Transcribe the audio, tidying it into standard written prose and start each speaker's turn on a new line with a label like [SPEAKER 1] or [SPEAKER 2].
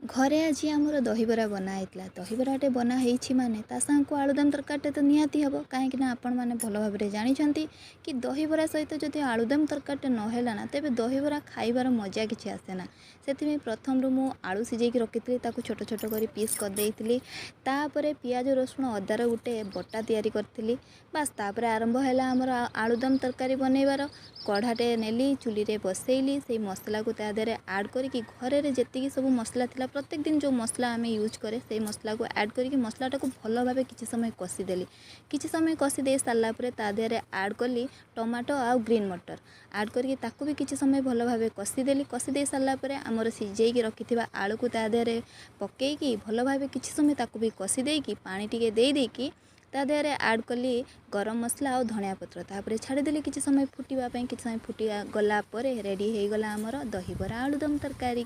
[SPEAKER 1] ଘରେ ଆଜି ଆମର ଦହିବରା ବନା ହେଇଥିଲା। ଦହିବରାଟେ ବନା ହେଇଛି ମାନେ ତା ସାଙ୍ଗକୁ ଆଳୁଦମ ତରକାରୀଟେ ତ ନିହାତି ହେବ, କାହିଁକିନା ଆପଣମାନେ ଭଲ ଭାବରେ ଜାଣିଛନ୍ତି କି ଦହିବରା ସହିତ ଯଦି ଆଳୁଦମ ତରକାରୀଟେ ନହେଲା ନା, ତେବେ ଦହିବରା ଖାଇବାର ମଜା କିଛି ଆସେ ନା। ସେଥିପାଇଁ ପ୍ରଥମରୁ ମୁଁ ଆଳୁ ସିଝେଇକି ରଖିଥିଲି, ତାକୁ ଛୋଟ ଛୋଟ କରି ପିସ୍ କରିଦେଇଥିଲି। ତାପରେ ପିଆଜ, ରସୁଣ, ଅଦାର ଗୋଟେ ବଟା ତିଆରି କରିଥିଲି। ବାସ୍, ତାପରେ ଆରମ୍ଭ ହେଲା ଆମର ଆଳୁଦମ ତରକାରୀ ବନେଇବାର। କଢ଼ାଟେ ନେଲି, ଚୁଲିରେ ବସେଇଲି, ସେଇ ମସଲାକୁ ତା ଦେହରେ ଆଡ଼୍ କରିକି ଘରରେ ଯେତିକି ସବୁ ମସଲା ଥିଲା, ପ୍ରତ୍ୟେକ ଦିନ ଯେଉଁ ମସଲା ଆମେ ୟୁଜ୍ କରେ, ସେଇ ମସଲାକୁ ଆଡ଼୍ କରିକି ମସଲାଟାକୁ ଭଲ ଭାବେ କିଛି ସମୟ କଷିଦେଲି। କିଛି ସମୟ କଷି ଦେଇ ସାରିଲା ପରେ ତା ଦେହରେ ଆଡ଼୍ କଲି ଟମାଟୋ ଆଉ ଗ୍ରୀନ୍ ମଟର। ଆଡ଼୍ କରିକି ତାକୁ ବି କିଛି ସମୟ ଭଲ ଭାବେ କଷିଦେଲି। କଷି ଦେଇ ସାରିଲା ପରେ ଆମର ସିଝେଇକି ରଖିଥିବା ଆଳୁକୁ ତା ଦେହରେ ପକେଇକି ଭଲ ଭାବେ କିଛି ସମୟ ତାକୁ ବି କଷି ଦେଇକି, ପାଣି ଟିକେ ଦେଇ ଦେଇକି ତା ଦେହରେ ଆଡ଼୍ କଲି ଗରମ ମସଲା ଆଉ ଧଣିଆ ପତ୍ର। ତାପରେ ଛାଡ଼ିଦେଲି କିଛି ସମୟ ଫୁଟିବା ପାଇଁ। କିଛି ସମୟ ଫୁଟି ଗଲା ପରେ ରେଡ଼ି ହେଇଗଲା ଆମର ଦହିବରା ଆଳୁଦମ ତରକାରୀ।